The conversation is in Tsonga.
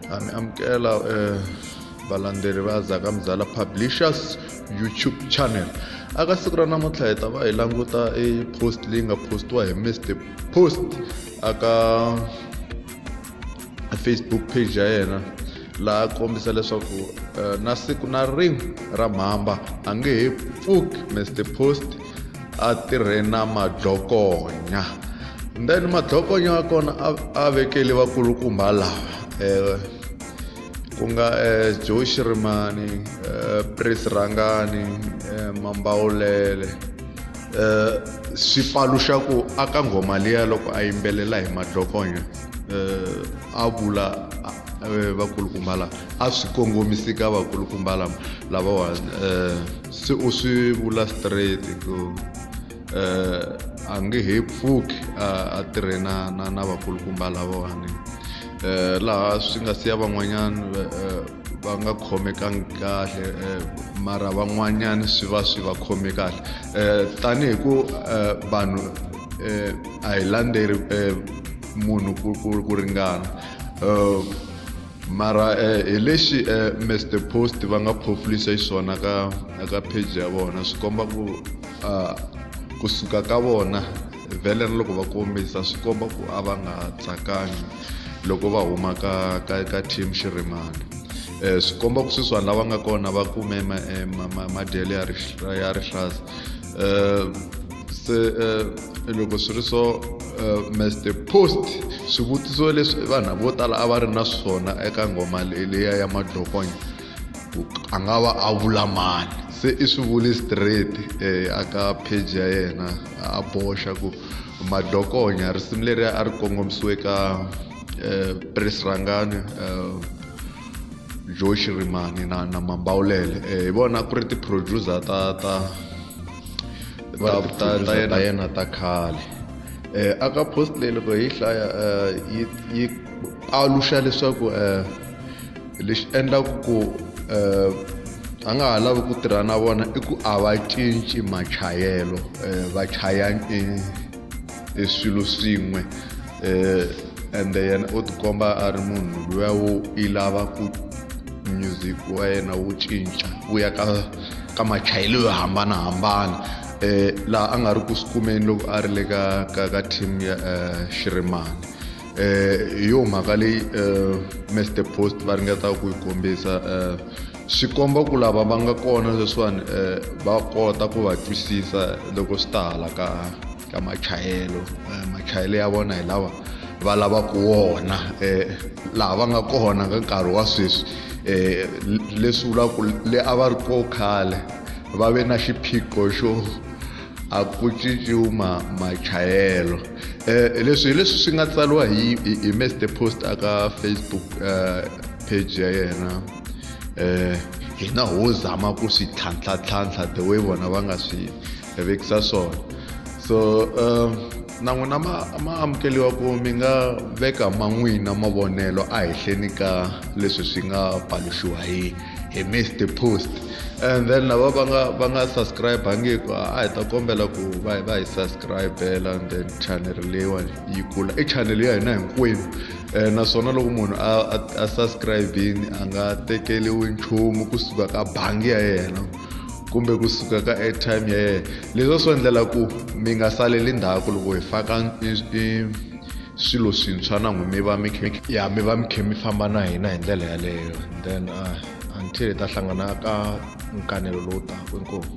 Ha mi amukela valandzeri va Zaka Mzala Publishers YouTube channel. Aka siku ra namuntlha hi ta va hi languta e post leyi nga postiwa hi Mr Post aka Facebook page ya yena laha kombisa leswaku na siku na rin'we ra mhamba a nge he pfuki Mr Post a tirhe na madlokonya then madlokonya wa kona a vekele vakulukumba lava ku nga Joe Shirimani Prince Rhangani Mambawulele swi paluxa ku aka nghoma liya loko a yimbelela hi madlokonya a vula vakulukumba lava a swi kongomisi ka vakulukumba lava lavawani se u swi vula straight ku a nge he pfuki a tirhe na na na vakulukumba lavawani laha swi nga siya van'wanyana va nga khomekangi kahle mara van'wanyana swi va swi va khome kahle tanihi ku vanhu a hi landzeri munhu ku ringana mara hi lexi Mr Post va nga phofulisa xiswona ka ka page ya vona swi komba ku kusuka ka vona vhele na loko va kombisa swi komba ku a va nga tsakangi loko va huma ka ka ka team Shirimani swi komba ku sweswi vanhu lava nga kona va kume madyelo ya ya rihlaza se loko swi ri so Mr Post swivutiso leswi vanhu vo tala a va ri na swona eka nghoma leyiya ya madlokonya ku a nga va a vula mani se i swi vule straight aka page ya yena a boxa ku madlokonya risimu leriya a ri kongomisiwe ka Prince Rhangani Joe Shirimani na na Mambawulele hi vona ku ri ti-producer ta ta ta ta ta yena yena ta khale aka post leyi loko hi hlaya yi yi paluxa leswaku lexi endlaka ku a nga ha lavi ku tirha na vona i ku a va cinci machayelo va chaya e swilo swin'we ende yena u tikomba a ri munhu luya wo i lava ku music wa yena wu cinca wu ya ka ka machayelo yo hambanahambana laha a nga ri ku swi kumeni loko a ri le ka ka ka team ya Shirimani hi yo mhaka leyi Mr Post va ringetaka ku yi kombisa swi komba ku lava va nga kona sweswiwani va kota ku va twisisa loko swi ta hala ka ka machayelo machayelo ya vona hi lawa va lavaka wona laha va nga kona ka nkarhi wa sweswi leswi vulaka ku le a va ri ko khale va ve na xiphiqo xo a ku cinciwi machayelo leswi hi leswi swi nga tsariwa hi hi Mr Post aka Facebook page ya yena hina ho zama ku swi tlhantlha tlhantlha the way vona va nga swi vekisa swona so na n'wina ma ma amukeliwa ku mi nga veka ma n'wina mavonelo a hehleni ka leswi swi nga paluxiwa hi hi Mr Post and then lava va nga va nga subscribe angiku a hi ta kombela ku va va hi subscribela and then channel leyiwani yi kula i channel ya hina hinkwenu naswona loko munhu a a subscribe-ini a nga tekeriwi nchumu kusuka ka bangi ya yena kumbe kusuka ka airtime ya yena leswi a swi endlela ku mi nga saleli ndzhaku loko hi faka swilo swintshwa na n'wi mi va mi khe ya mi va mi khe mi famba na hina hi ndlela yaleyo then until hi ta hlangana ka nkanelo lowu taka inkomu.